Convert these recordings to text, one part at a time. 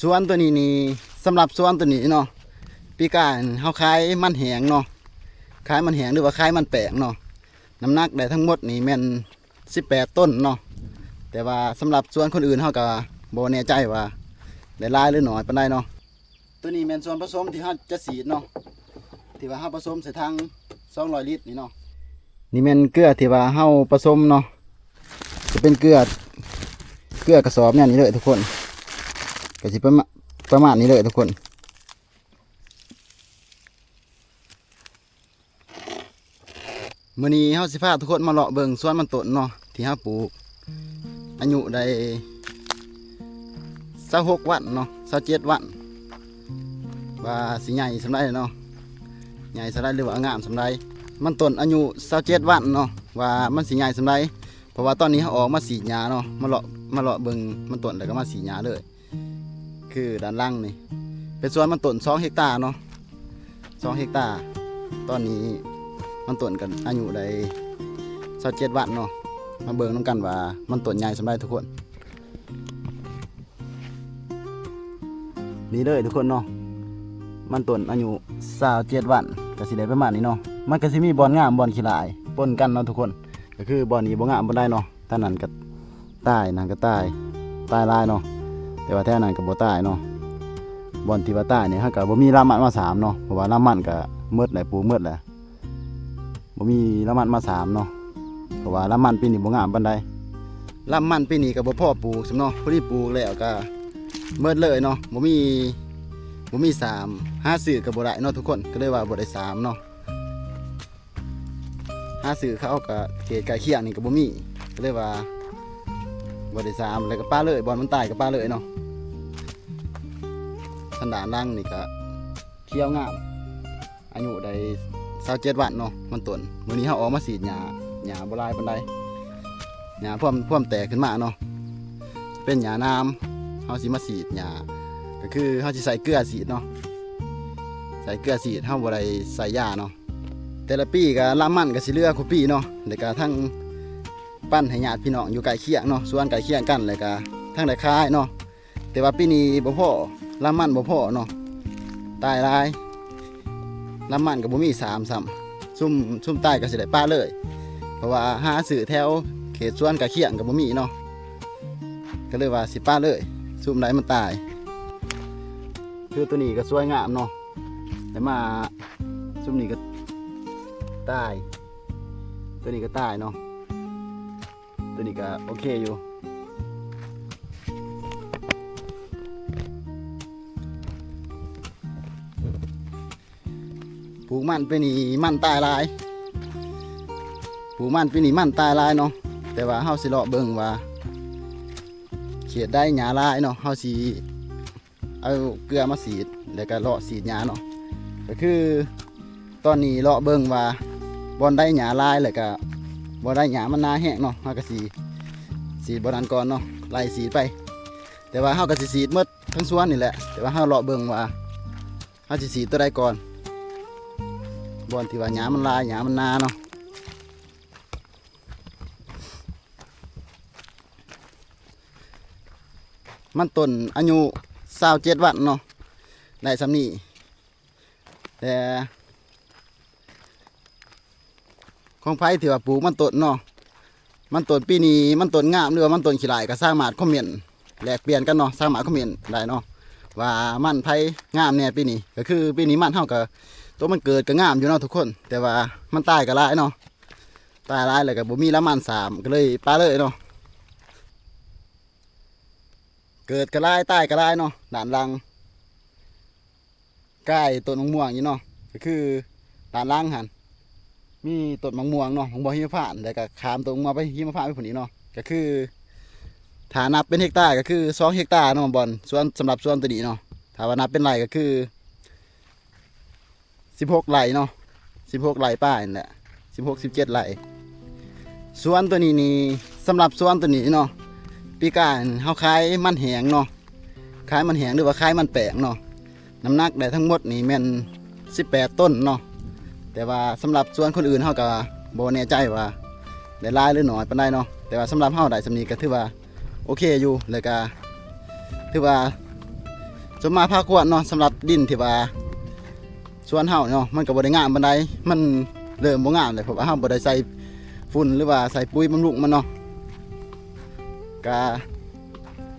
ສວນໂຕນີ້ນີ້ ສຳລັບສວນໂຕນີ້ເນາະ ປີກາຍເຮົາຂາຍມັນແຫ້ງເນາະ ຂາຍມັນແຫ້ງ ຫຼືວ່າຂາຍມັນແປ້ງເນາະ ນ້ຳໜັກໄດ້ທັງໝົດນີ້ແມ່ນສິບແປດຕົນເນາະ ແຕ່ວ່າສຳລັບສວນຄົນອື່ນເຮົາກໍບໍ່ແນ່ໃຈວ່າໄດ້ຫຼາຍ ຫຼື ໜ້ອຍປານໃດເນາະ. ໂຕນີ້ແມ່ນສ່ວນປະສົມທີ່ເຮົາຈະສີດເນາະ ທີ່ວ່າເຮົາປະສົມໃສ່ຖັງສອງຮ້ອຍລິດນີ້ເນາະ. ນີ້ແມ່ນເກືອທີ່ວ່າເຮົາປະສົມເນາະ ຈະເປັນເກືອ ເກືອກະສອບແນວນີ້ເລີຍທຸກຄົນ ກໍຊິປະມານ ປະມານນີ້ເລີຍທຸກຄົນ. ມື້ນີ້ເຮົາຊິພາທຸກຄົນມາເລາະເບິ່ງສວນມັນຕົ້ນເນາະ ທີ່ເຮົາປູກ ອາຍຸໄດ້ຊາວຫົກວັນເນາະ ຊາວເຈັດວັນ ວ່າຊິໃຫຍ່ສ່ຳໃດເນາະ ໃຫຍ່ສ່ຳໃດ ຫຼືວ່າງາມສ່ຳໃດ. ມັນຕົ້ນອາຍຸຊາວເຈັດວັນເນາະ ວ່າມັນຊິໃຫຍ່ສ່ຳໃດ ເພາະວ່າຕອນນີ້ເຮົາອອກມາສີດຫຍ້າເນາະ ມາເລາະ ມາເລາະເບິ່ງມັນຕົ້ນ ແລ້ວກໍມາສີດຫຍ້າເລີຍ. ຄືດ້ານຫຼັງນີ້ເປັນສວນມັນຕົ້ນສອງເຮັກຕາເນາະ ສອງເຮັກຕາ. ຕອນນີ້ມັນຕົ້ນກໍອາຍຸໄດ້ຊາວເຈັດວັນເນາະ ມາເບິ່ງນຳກັນວ່າມັນຕົ້ນໃຫຍ່ສ່ຳໃດທຸກຄົນ. ນີ້ເລີຍທຸກຄົນເນາະ ມັນຕົ້ນອາຍຸຊາວເຈັດວັນ ກໍຊິໄດ້ປະມານນີ້ເນາະ. ມັນກໍຊິມີບ່ອນງາມບ່ອນຂີ້ຫຼ້າຍປົນກັນເນາະທຸກຄົນ ກໍຄືບ່ອນນີ້ບໍ່ງາມປານໃດເນາະ ທາງນັ້ນກໍຕາຍ ນັ້ນກໍຕາຍ ຕາຍຫຼາຍເນາະ ແຕ່ວ່າແຖວນັ້ນກໍບໍ່ຕາຍເນາະ. ບ່ອນທີ່ວ່າຕາຍນີ້ ເຮົາກໍບໍ່ມີລຳມັນມາສາມເນາະ ເພາະວ່າລຳມັນກໍໝົດແລ້ວ ປູກໝົດແລ້ວ ບໍ່ມີລຳມັນມາສາມເນາະ ເພາະວ່າລຳມັນປີນີ້ບໍ່ງາມປານໃດ. ລຳມັນປີນີ້ກໍບໍ່ພໍປູກຊ້ຳເນາະ ພໍດີປູກແລ້ວກໍໝົດເລີຍເນາະ ບໍ່ມີ ບໍ່ມີສາມ ຫາຊື້ກໍບໍ່ໄດ້ເນາະທຸກຄົນ ກໍເລີຍວ່າບໍ່ໄດ້ສາມເນາະ. ຫາຊື້ເຂົາກໍເຂດໃກ້ຄຽງນີ້ກໍບໍ່ມີ ກໍເລີຍວ່າບໍ່ໄດ້ສາມ ແລ້ວກໍປະເລີຍ ບ່ອນມັນຕາຍກໍປະເລີຍເນາະ. ທາງດ້ານຫຼັງນີ້ກໍຂຽວງາມ ອາຍຸໄດ້ຊາວເຈັດວັນເນາະ ມັນຕົ້ນ. ມື້ນີ້ເຮົາອອກມາສີດຫຍ້າ ຫຍ້າບໍ່ຫຼາຍປານໃດ ຫຍ້າພວມ ພວມແຕກຂຶ້ນມາເນາະ ເປັນຫຍ້າໜາມ. ເຮົາຊິມາສີດຫຍ້າ ກໍຄືເຮົາຊິໃສ່ເກືອສີດເນາະ ໃສ່ເກືອສີດ ເຮົາບໍ່ໄດ້ໃສ່ຢາເນາະ. ແຕ່ລະປີກໍລຳມັນກໍຊິເຫຼືອຄູ່ປີເນາະ ແລ້ວກໍທັງປັນໃຫ້ຍາດພີ່ນ້ອງຢູ່ໃກ້ຄຽງເນາະ ສວນໃກ້ຄຽງກັນ ແລ້ວກໍທັງໄດ້ຂາຍເນາະ. ແຕ່ວ່າປີນີ້ບໍ່ພໍ ລຳມັນບໍ່ພໍເນາະ ຕາຍຫຼາຍ ລຳມັນກໍບໍ່ມີສາມຊ້ຳ ຊຸມ ຊຸມຕາຍກໍຊິໄດ້ປະເລີຍ ເພາະວ່າຫາຊື້ແຖວເຂດສວນໃກ້ຄຽງກໍບໍ່ມີເນາະ ກໍເລີຍວ່າຊິປະເລີຍ ຊຸມໃດມັນຕາຍ. ຄືໂຕນີ້ກໍສວຍງາມເນາະ ແຕ່ມາຊຸມນີ້ກໍຕາຍ ໂຕນີ້ກໍຕາຍເນາະ. ໂຕນີ້ກໍໂອເຄຢູ່ ປູກມັນປີນີ້ມັນຕາຍຫຼາຍ ປູກມັນປີນີ້ມັນຕາຍຫຼາຍເນາະ. ແຕ່ວ່າເຮົາຊິເລາະເບິ່ງວ່າເຂດໃດຫຍ້າຫຼາຍເນາະ ເຮົາຊິ ເອົາເກືອມາສີດ ແລ້ວກໍເລາະສີດຫຍ້າເນາະ. ກໍຄືຕອນນີ້ເລາະເບິ່ງວ່າບ່ອນໃດຫຍ້າຫຼາຍ ແລ້ວກໍບ່ອນໃດຫຍ້າມັນໜາແຮງເນາະ ເຮົາກໍຊິສີດບ່ອນນັ້ນກ່ອນເນາະ ໄລ່ສີດໄປ. ແຕ່ວ່າເຮົາກໍຊິສີດໝົດທັງສວນນີ້ແຫຼະ ແຕ່ວ່າເຮົາເລາະເບິ່ງວ່າເຮົາຊິສີດຕົວໃດກ່ອນ ບ່ອນທີ່ວ່າຫຍ້າມັນຫຼາຍ ຫຍ້າມັນໜາເນາະ. ມັນຕົ້ນອາຍຸຊາວເຈັດວັນເນາະ ໄດ້ສ່ຳນີ້. ແຕ່ຂອງໃຜທີ່ວ່າປູກມັນຕົ້ນເນາະ ມັນຕົ້ນປີນີ້ມັນຕົ້ນງາມ ຫຼືວ່າມັນຕົ້ນຂີ້ຫຼ້າຍ ກໍສາມາດຄອມເມັນແລກປ່ຽນກັນເນາະ ສາມາດຄອມເມັນໄດ້ເນາະ ວ່າມັນໃຜງາມແດ່ປີນີ້. ກໍຄືປີນີ້ມັນເຮົາກໍ ຕົວມັນເກີດກໍງາມຢູ່ເນາະທຸກຄົນ ແຕ່ວ່າມັນຕາຍກໍຫຼາຍເນາະ ຕາຍຫຼາຍແລ້ວກໍບໍ່ມີລະມັນສາມ ກໍເລີຍປະເລີຍເນາະ. ເກີດກໍຫຼາຍ ຕາຍກໍຫຼາຍເນາະ ດ້ານຫຼັງ ກາຍຕົ້ນມະມ່ວງຢູ່ເນາະ ກໍຄືດ້ານຫຼັງຫັ້ນມີຕົ້ນມະມ່ວງເນາະ ໝາກມ່ວງຫິມະພານ ແລ້ວກໍຂ້າມຕົ້ນມະມ່ວງໄປຫິມະພານໄປພຸ້ນອີກເນາະ. ກໍຄືຖ້ານັບເປັນເຮັກຕາ ກໍຄືສອງເຮັກຕາເນາະ ບ່ອນສວນ ສຳລັບສວນໂຕນີ້ເນາະ. ຖ້າວ່ານັບເປັນໄຮ່ກໍຄື ສິບຫົກໄຮ່ເນາະ ສິບຫົກໄຮ່ປາຍນັ້ນແຫຼະ ສິບຫົກ ສິບເຈັດໄຮ່. ສວນໂຕນີ້ນີ້ ສຳລັບສວນໂຕນີ້ເນາະ ປີກາຍເຮົາຂາຍມັນແຫ້ງເນາະ ຂາຍມັນແຫ້ງ ຫຼືວ່າຂາຍມັນແປ້ງເນາະ ນ້ຳໜັກໄດ້ທັງໝົດນີ້ແມ່ນສິບແປດຕົນເນາະ. ແຕ່ວ່າສຳລັບສວນຄົນອື່ນເຮົາກໍບໍ່ແນ່ໃຈວ່າໄດ້ຫຼາຍ ຫຼື ໜ້ອຍປານໃດເນາະ ແຕ່ວ່າສຳລັບເຮົາໄດ້ສ່ຳນີ້ກໍຖືວ່າ ໂອເຄຢູ່ ແລ້ວກະຖືວ່າ ສົມມາພາຄວນເນາະ ສຳລັບດິນທີ່ວ່າສວນເຮົາເນາະ ມັນກໍບໍ່ໄດ້ງາມປານໃດ ມັນເລີ່ມບໍ່ງາມແລ້ວ ເພາະວ່າເຮົາບໍ່ໄດ້ໃສ່ຝຸ່ນ ຫຼືວ່າໃສ່ປຸ໋ຍບຳລຸງມັນເນາະ. ກະ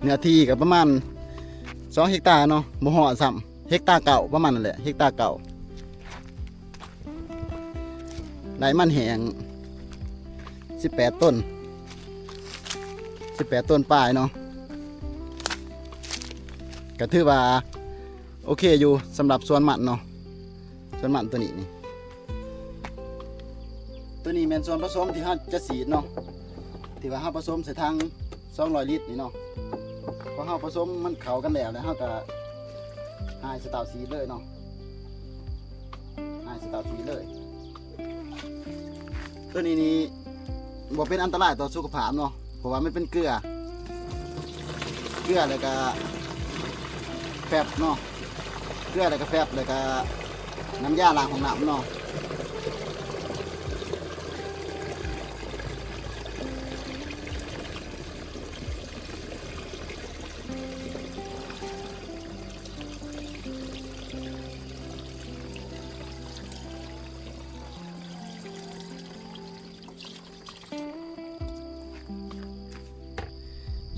ເນື້ອທີ່ກໍປະມານສອງເຮັກຕາເນາະ ບໍ່ຮອດຊ້ຳ ເຮັກຕາເກົ້າ ປະມານນັ້ນແຫຼະ ເຮັກຕາເກົ້າ. ໄດ້ມັນແຫ້ງສິບແປດຕົນ ສິບແປດຕົນປາຍເນາະ ກໍຖືວ່າໂອເຄຢູ່ ສຳລັບສວນມັນເນາະ ສວນມັນຕົວນີ້ນີ້. ຕົວນີ້ແມ່ນສ່ວນປະສົມທີ່ເຮົາຈະສີດເນາະ ທີ່ວ່າເຮົາປະສົມໃສ່ຖັງສອງຮ້ອຍລິດນີ້ເນາະ. ພໍເຮົາປະສົມມັນເຂົ້າກັນແລ້ວ ແລ້ວເຮົາກໍຫາຍສະເຕົາສີດເລີຍເນາະ ຫາຍສະເຕົາສີດເລີຍ. ຕົວນີ້ນີ້ບໍ່ເປັນອັນຕະລາຍຕໍ່ສຸຂະພາບເນາະ ເພາະວ່າມັນເປັນເກືອ ເກືອແລ້ວກໍແຟບເນາະ ເກືອແລ້ວກໍແຟບ ແລ້ວກໍນ້ຳຢາລ້າງຫ້ອງນ້ຳເນາະ.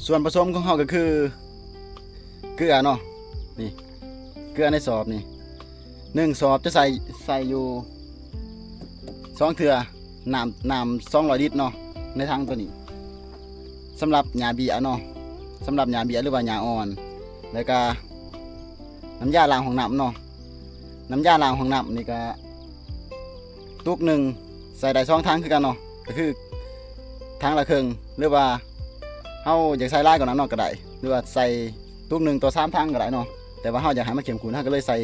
ສ່ວນປະສົມຂອງເຮົາກໍຄືເກືອເນາະ ນີ້ ເກືອໃນສອບນີ້ ໜຶ່ງສອບຈະໃສ່ ໃສ່ຢູ່ສອງເທື່ອ ນ້ຳ ນ້ຳສອງຮ້ອຍລິດເນາະ ໃນຖັງຕົວນີ້ ສຳລັບຫຍ້າເບ້ຍເນາະ ສຳລັບຫຍ້າເບ້ຍ ຫຼືວ່າຫຍ້າອ່ອນ ແລ້ວກະນ້ຳຢາລ້າງຫ້ອງນ້ຳເນາະ. ນ້ຳຢາລ້າງຫ້ອງນ້ຳນີ້ກະ ຕຸກໜຶ່ງໃສ່ໄດ້ສອງຖັງຄືກັນເນາະ ກໍຄືຖັງລະເຄິ່ງ ຫຼືວ່າເຮົາຢາກໃສ່ຫຼາຍກວ່ານັ້ນເນາະກໍໄດ້ ຫຼືວ່າໃສ່ຕຸກໜຶ່ງຕໍ່ສາມຖັງກໍໄດ້ເນາະ. ແຕ່ວ່າເຮົາຢາກໃຫ້ມັນເຂັ້ມຂຸ້ນ ເຮົາກໍເລີຍໃສ່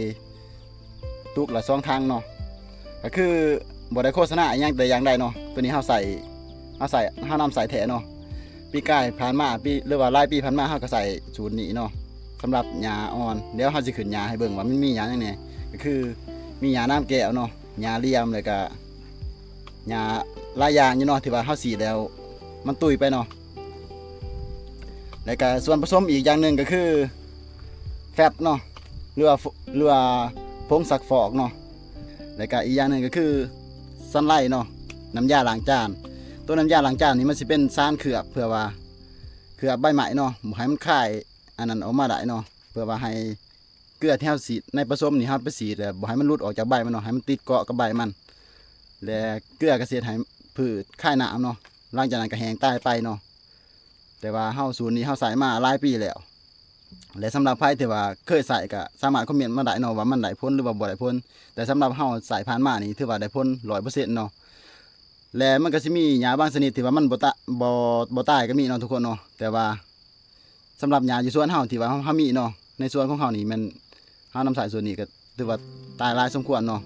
ຕຸກລະສອງຖັງເນາະ. ກໍຄືບໍ່ໄດ້ໂຄສະນາອີ່ຫຍັງແຕ່ຢ່າງໃດເນາະ ຕົວນີ້ເຮົາໃສ່ ເຮົາໃສ່ ເຮົານຳໃຊ້ແທ້ເນາະ. ປີກາຍຜ່ານມາ ປີ ຫຼືວ່າຫຼາຍປີຜ່ານມາ ເຮົາກໍໃຊ້ສູດນີ້ເນາະ ສຳລັບຫຍ້າອ່ອນ. ດຽວເຮົາຊິຂຶ້ນຫຍ້າໃຫ້ເບິ່ງວ່າມັນມີຫຍ້າຫຍັງແດ່ ກໍຄືມີຫຍ້າໜາມແກ້ວເນາະ ຫຍ້າຫຼ້ຽມ ແລ້ວກະຫຍ້າຫຼາຍຢ່າງຢູ່ເນາະ ທີ່ວ່າເຮົາສີດແລ້ວມັນຕຸຍໄປເນາະ. ແລ້ວກະສ່ວນປະສົມອີກຢ່າງໜຶ່ງກໍຄືແຟບເນາະ ຫຼືວ່າ ຫຼືວ່າຜົງຊັກຟອກເນາະ. ແລ້ວກະອີກຢ່າງໜຶ່ງກໍຄືຊັນໄລເນາະ ນ້ຳຢາລ້າງຈານ. ຕົວນ້ຳຢາລ້າງຈານນີ້ມັນຊິເປັນສານເຄືອບ ເພື່ອວ່າເຄືອບໃບໄມ້ເນາະ ບໍ່ໃຫ້ມັນຄາຍອັນນັ້ນອອກມາໄດ້ເນາະ ເພື່ອວ່າໃຫ້ ເກືອທີ່ເຮົາສີດໃນປະສົມນີ້ ເຮົາໄປສີດແລ້ວບໍ່ໃຫ້ມັນຫຼຸດອອກຈາກໃບມັນເນາະ ໃຫ້ມັນຕິດເກາະກັບໃບມັນ ແລະ ເກືອກໍຊິເຮັດໃຫ້ພືດຄາຍນ້ຳເນາະ ຫຼັງຈາກນັ້ນກໍແຫ້ງຕາຍໄປເນາະ. ແຕ່ວ່າເຮົາ ສູດນີ້ເຮົາໃຊ້ມາຫຼາຍປີແລ້ວ ແລະ ສຳລັບໃຜທີ່ວ່າເຄີຍໃຊ້ກໍສາມາດຄອມເມັນມາໄດ້ເນາະ ວ່າມັນໄດ້ຜົນ ຫຼືວ່າບໍ່ໄດ້ຜົນ. ແຕ່ສຳລັບເຮົາໃຊ້ຜ່ານມານີ້ ຖືວ່າໄດ້ຜົນຮ້ອຍເປີເຊັນເນາະ. ແລະ ມັນກໍຊິມີຫຍ້າບາງຊະນິດທີ່ວ່າມັນບໍ່ຕາ ບໍ່ ບໍ່ຕາຍກໍມີເນາະທຸກຄົນເນາະ. ແຕ່ວ່າ ສຳລັບຫຍ້າຢູ່ສວນເຮົາທີ່ວ່າເຮົາ ເຮົາມີເນາະ ໃນສວນຂອງເຮົານີ້ແມ່ນເຮົານຳໃຊ້ສ່ວນນີ້ກໍຖືວ່າຕາຍຫຼາຍສົມຄວນເນາະ.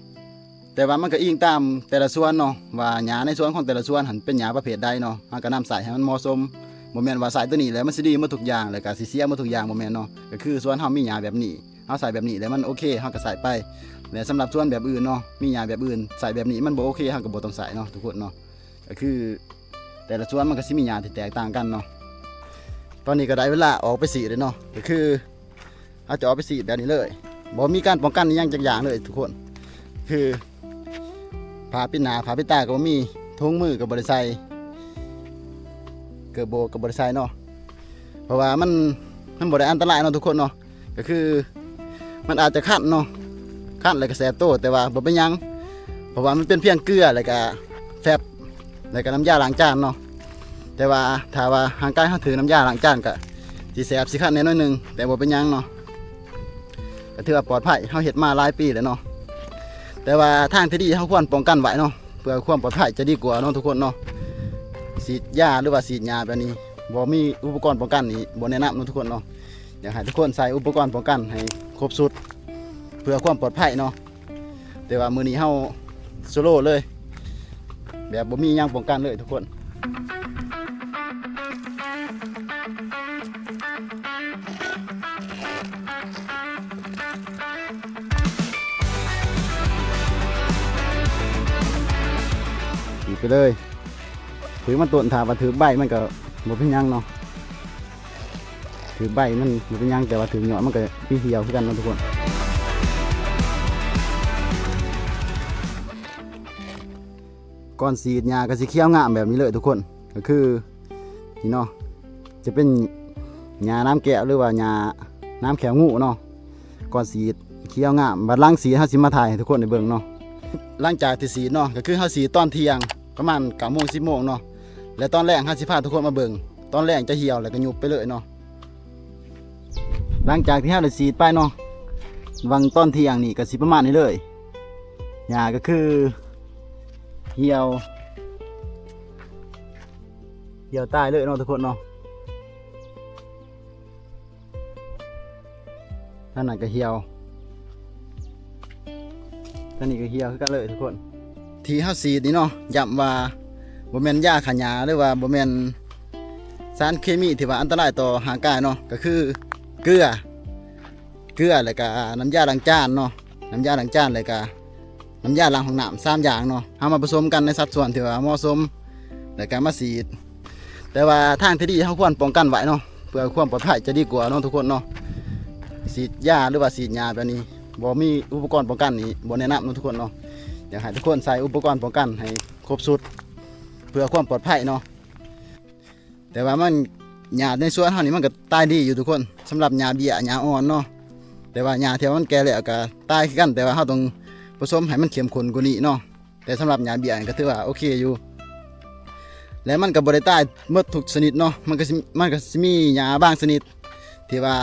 ແຕ່ວ່າມັນກໍອີງຕາມແຕ່ລະສວນເນາະ ວ່າຫຍ້າໃນສວນຂອງແຕ່ລະສວນຫັ້ນເປັນຫຍ້າປະເພດໃດເນາະ ເຮົາກໍນຳໃຊ້ໃຫ້ມັນເໝາະສົມ. ບໍ່ແມ່ນວ່າໃຊ້ຕົວນີ້ແລ້ວມັນຊິດີໝົດທຸກຢ່າງ ແລ້ວກໍຊິເສຍໝົດທຸກຢ່າງ ບໍ່ແມ່ນເນາະ. ກໍຄືສວນເຮົາມີຫຍ້າແບບນີ້ ເຮົາໃຊ້ແບບນີ້ແລ້ວມັນໂອເຄ ເຮົາກໍໃຊ້ໄປ. ແລະ ສຳລັບສວນແບບອື່ນເນາະ ມີຫຍ້າແບບອື່ນ ໃຊ້ແບບນີ້ມັນບໍ່ໂອເຄ ເຮົາກໍບໍ່ຕ້ອງໃຊ້ເນາະທຸກຄົນເນາະ. ກໍຄືແຕ່ລະສວນມັນກໍຊິມີຫຍ້າທີ່ແຕກຕ່າງກັນເນາະ. ຕອນນີ້ກໍໄດ້ເວລາອອກໄປສີດແລ້ວເນາະ ກໍຄືເຮົາຈະອອກໄປສີດແບບນີ້ເລີຍ ບໍ່ມີການປ້ອງກັນອີ່ຫຍັງຈັກຢ່າງເລີຍທຸກຄົນ. ຄືຜ້າປິດໜ້າ ຜ້າປິດຕາກໍບໍ່ມີ ຖົງມືກໍບໍ່ໄດ້ໃສ່ ເກີບໂບກກໍບໍ່ໄດ້ໃສ່ເນາະ ເພາະວ່າມັນ ມັນບໍ່ໄດ້ອັນຕະລາຍເນາະທຸກຄົນເນາະ. ກໍຄືມັນອາດຈະຄັນເນາະ ຄັນແລ້ວກໍແສບໂຕ ແຕ່ວ່າບໍ່ເປັນຫຍັງ ເພາະວ່າມັນເປັນພຽງເກືອ ແລ້ວກໍແຟບ ແລ້ວກໍນ້ຳຢາລ້າງຈານເນາະ. ແຕ່ວ່າຖ້າວ່າຮ່າງກາຍເຮົາຖືກນ້ຳຢາລ້າງຈານ ກໍຊິແສບຊິຄັນແດ່ໜ້ອຍໜຶ່ງ ແຕ່ບໍ່ເປັນຫຍັງເນາະ ກໍຖືວ່າປອດໄພ ເຮົາເຮັດມາຫຼາຍປີແລ້ວເນາະ. ແຕ່ວ່າທາງທີ່ດີເຮົາຄວນປ້ອງກັນໄວ້ເນາະ ເພື່ອຄວາມປອດໄພຈະດີກວ່າເນາະທຸກຄົນເນາະ. ສີດຢາ ຫຼືວ່າສີດຫຍ້າແບບນີ້ ບໍ່ມີອຸປະກອນປ້ອງກັນນີ້ ບໍ່ແນະນຳເນາະທຸກຄົນເນາະ. ຢາກໃຫ້ທຸກຄົນໃສ່ອຸປະກອນປ້ອງກັນໃຫ້ຄົບຊຸດ ເພື່ອຄວາມປອດໄພເນາະ. ແຕ່ວ່າມື້ນີ້ເຮົາໂຊໂລເລີຍ ແບບບໍ່ມີຫຍັງປ້ອງກັນເລີຍທຸກຄົນ. ສີດໄປເລີຍ ຖືກມັນຕົ້ນ ຖ້າວ່າຖືກໃບມັນກໍບໍ່ເປັນຫຍັງເນາະ. ຖືກໃບມັນບໍ່ເປັນຫຍັງ ແຕ່ວ່າຖືກຍອດມັນກໍມີຫ່ຽວຄືກັນເນາະທຸກຄົນ. ກ່ອນສີດຫຍ້າກໍຊິຂຽວງາມແບບນີ້ເລີຍທຸກຄົນ ກໍຄືນີ້ເນາະ ຈະເປັນຫຍ້າໜາມແກ້ວ ຫຼືວ່າຫຍ້າໜາມແຂ້ວງູເນາະ. ກ່ອນສີດຂຽວງາມ ບັດຫຼັງສີດເຮົາຊິມາຖ່າຍໃຫ້ທຸກຄົນໄດ້ເບິ່ງເນາະ. ຫຼັງຈາກທີ່ສີດເນາະ ກໍຄືເຮົາສີດຕອນທ່ຽງ ປະມານເກົ້າໂມງ ສິບໂມງເນາະ ແລະຕອນແລງເຮົາຊິພາທຸກຄົນມາເບິ່ງ ຕອນແລງຈະຫ່ຽວແລ້ວກໍຍຸບໄປເລີຍເນາະ. ຫຼັງຈາກທີ່ເຮົາໄດ້ສີດໄປເນາະ ຫວ່າງຕອນທ່ຽງນີ້ກໍຊິປະມານນີ້ເລີຍ ຫຍ້າກໍຄືຫ່ຽວ ຫ່ຽວຕາຍເລີຍເນາະທຸກຄົນເນາະ. ທາງນັ້ນກໍຫ່ຽວ ທາງນີ້ກໍຫ່ຽວຄືກັນເລີຍທຸກຄົນ. ທີ່ເຮົາສີດນີ້ເນາະ ຢ້ຳວ່າບໍ່ແມ່ນຢາຂ້າຫຍ້າ ຫຼືວ່າບໍ່ແມ່ນສານເຄມີທີ່ວ່າອັນຕະລາຍຕໍ່ຮ່າງກາຍເນາະ ກໍຄືເກືອ ເກືອ ແລ້ວກະນ້ຳຢາລ້າງຈານເນາະ ນ້ຳຢາລ້າງຈານ ແລ້ວກະນ້ຳຢາລ້າງຫ້ອງນ້ຳ ສາມຢ່າງເນາະ ເຮົາມາປະສົມກັນໃນສັດສ່ວນທີ່ວ່າເໝາະສົມ ແລ້ວກະມາສີດ. ແຕ່ວ່າທາງທີ່ດີເຮົາຄວນປ້ອງກັນໄວ້ເນາະ ເພື່ອຄວາມປອດໄພຈະດີກວ່າເນາະທຸກຄົນເນາະ. ສີດຢາ ຫຼືວ່າສີດຫຍ້າແບບນີ້ ບໍ່ມີອຸປະກອນປ້ອງກັນນີ້ ບໍ່ແນະນຳເນາະທຸກຄົນເນາະ. ຢາກໃຫ້ທຸກຄົນໃສ່ອຸປະກອນປ້ອງກັນໃຫ້ຄົບຊຸດ ເພື່ອຄວາມປອດໄພເນາະ. ແຕ່ວ່າມັນ ຫຍ້າໃນສວນເຮົານີ້ມັນກໍຕາຍດີຢູ່ທຸກຄົນ ສຳລັບຫຍ້າເບ້ຍ ຫຍ້າອ່ອນເນາະ. ແຕ່ວ່າຫຍ້າທີ່ວ່າມັນແກ່ແລ້ວກໍຕາຍຄືກັນ ແຕ່ວ່າເຮົາຕ້ອງປະສົມໃຫ້ມັນເຂັ້ມຂຸ້ນກວ່ານີ້ເນາະ. ແຕ່ສຳລັບຫຍ້າເບ້ຍນີ້ກໍຖືວ່າໂອເຄຢູ່ ແລະມັນກໍບໍ່ໄດ້ຕາຍໝົດທຸກຊະນິດເນາະ. ມັນກໍຊິ ມັນກໍຊິມີຫຍ້າບາງຊະນິດທີ່ວ່າ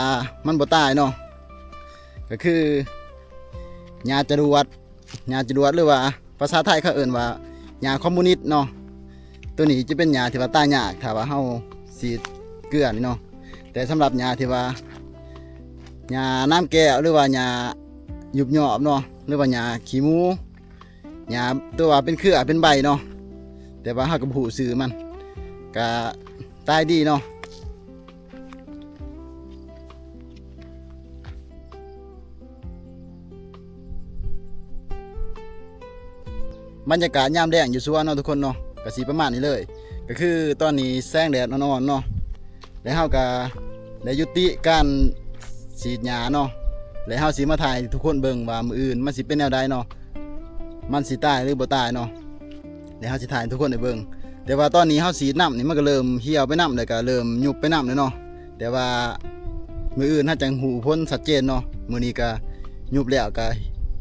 ມັນບໍ່ຕາຍເນາະ ກໍຄືຫຍ້າຈະຫຼວດ ຫຍ້າຈະຫຼວດ ຫຼືວ່າພາສາໄທເຂົາເອີ້ນວ່າຫຍ້າຄອມມູນິດເນາະ. ໂຕນີ້ຈະເປັນຫຍ້າທີ່ວ່າຕາຍຍາກ ຖ້າວ່າເຮົາສີດເກືອນີ້ເນາະ. ແຕ່ສຳລັບຫຍ້າທີ່ວ່າຫຍ້ານ້ຳແກ້ວ ຫຼືວ່າຫຍ້າຍຸບຍອບເນາະ ຫຼືວ່າຫຍ້າຂີ້ໝູ ຫຍ້າຕົວເປັນເຄືອເປັນໃບເນາະ ແຕ່ວ່າເຮົາກໍບໍ່ຮູ້ຊື່ມັນ ກະຕາຍດີເນາະ. ບັນຍາກາດຍາມແລງຢູ່ສວນເນາະທຸກຄົນເນາະ ກະຊິປະມານນີ້ເລີຍ. ກະຄືຕອນນີ້ແສງແດດອ່ອນໆເນາະ ແລ້ວເຮົາກະໄດ້ຍຸຕິການສີດຫຍ້າເນາະ ແລ້ວເຮົາຊິມາຖ່າຍໃຫ້ທຸກຄົນເບິ່ງວ່າມື້ອື່ນມັນຊິເປັນແນວໃດເນາະ ມັນຊິຕາຍຫຼືບໍ່ຕາຍເນາະ. ແລ້ວເຮົາຊິຖ່າຍໃຫ້ທຸກຄົນໄດ້ເບິ່ງ. ແຕ່ວ່າຕອນນີ້ເຮົາສີດນ້ຳນີ້ ມັນກໍເລີ່ມຫ່ຽວໄປນຳ ແລ້ວກໍເລີ່ມຍຸບໄປນຳແລ້ວເນາະ. ແຕ່ວ່າມື້ອື່ນເຮົາຈັ່ງຮູ້ຜົນຊັດເຈນເນາະ. ມື້ນີ້ກໍຍຸບແລ້ວ ກໍ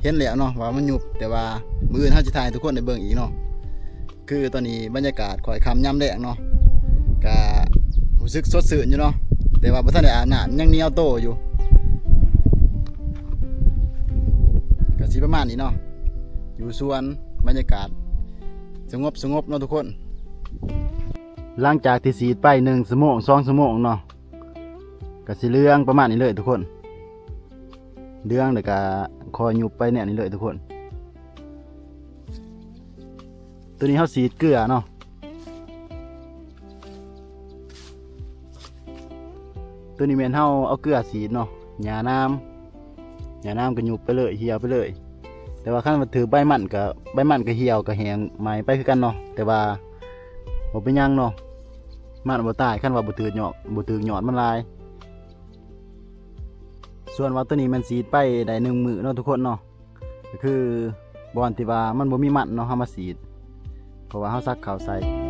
ເຫັນແລ້ວເນາະວ່າມັນຍຸບ, ແຕ່ວ່າມື້ອື່ນເຮົາຊິຖ່າຍໃຫ້ທຸກຄົນໄດ້ເບິ່ງອີກເນາະ. ຄືຕອນນີ້ບັນຍາກາດຄ້ອຍຄ່ຳຍາມແລງເນາະ, ກະຮູ້ສຶກສົດຊື່ນຢູ່ເນາະ, ແຕ່ວ່າບໍ່ທັນໄດ້ອາບນ້ຳ ຍັງໜຽວໂຕຢູ່. ກະຊິປະມານນີ້ເນາະ, ຢູ່ສວນ ບັນຍາກາດສະຫງົບໆເນາະທຸກຄົນ. ຫຼັງຈາກທີ່ສີດໄປໜຶ່ງຊົ່ວໂມງ ສອງຊົ່ວໂມງເນາະ, ກະຊິເຫຼືອງປະມານນີ້ເລີຍທຸກຄົນ, ເຫຼືອງແລ້ວກະຄ່ອຍຍຸບໄປແນວນີ້ເລີຍທຸກຄົນ. ໂຕນີ້ເຮົາສີດເກືອເນາະ, ໂຕນີ້ແມ່ນເຮົາເອົາເກືອສີດເນາະ, ຫຍ້າໜາມ ຫຍ້າໜາມກໍຍຸບໄປເລີຍ ຫ່ຽວໄປເລີຍ. ແຕ່ວ່າຄັນວ່າຖືກໃບມັນກໍ ໃບມັນກໍຫ່ຽວ ກໍແຫ້ງໄໝ້ໄປຄືກັນເນາະ, ແຕ່ວ່າບໍ່ເປັນຫຍັງເນາະ, ມັນບໍ່ຕາຍ ຄັນວ່າບໍ່ຖືກຍອດ ບໍ່ຖືກຍອດມັນຫຼາຍ. ສ່ວນວ່າໂຕນີ້ແມ່ນສີດໄປໄດ້ໜຶ່ງມື້ເນາະທຸກຄົນເນາະ, ກໍຄືບ່ອນທີ່ວ່າມັນບໍ່ມີມັນເນາະ ເຮົາມາສີດ ເພາະວ່າເຮົາສັກເຂົ້າໃສ່.